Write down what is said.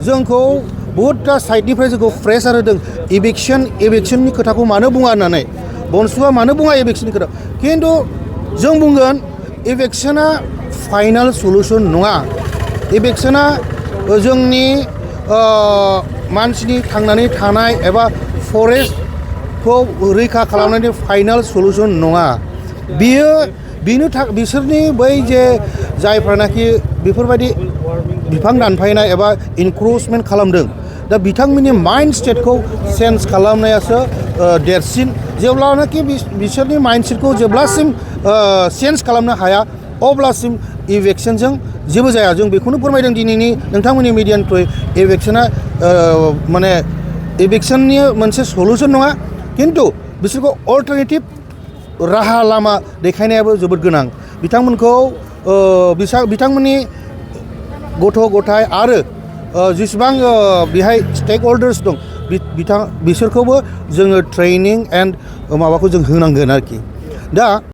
जोंखौ बहुतटा साइडनिफ्राय जोंखौ प्रेसार होदों एभिक्शननि खोथाखौ मानो बुङा होननानै BoNSUआ मानो बुङा एभिक्शननि खोथा खिन्थु जों बुंगोन एभिक्शना फाइनाल सलुसन नङा एभिक्शना जोंनि मानसिनि थांनानै थानाय एबा फरेस्टखौ रैखा खालामनायनि फाइनाल सलुसन नङा बिसोरनि बै जे जायफ्रानाखि बेफोरबायदि बिफां दानफायनाय एबा इनक्रोचमेन्ट खालामदों दा बिथांमोननि माइन्ड स्टेटखौ चेन्ज खालामनायासो देरसिन जेब्लानाखि बिसोरनि माइन्ड स्टेटखौ जेब्लासिम चेन्ज खालामनो हाया अब्लासिम इभिक्शनजों जेबो जाया जों बेखौनो फोरमायदों दिनैनि नोंथांमोननि मिडियानि थ्रुयै इभिक्शना माने इभिक्शननि मोनसे सलुसन नङा खिन्थु बिसोरखौ अल्टारनेटिभ राहा लामा देखायनायाबो जोबोद गोनां बिथांमोनखौ बिथांमोननि गथ' गथाय आरो जेसेबां बेहाय स्टेक हल्डार्स दं बिसोरखौबो जोङो ट्रेनिं एन्ड माबाखौ जों होनांगोन आरोखि दा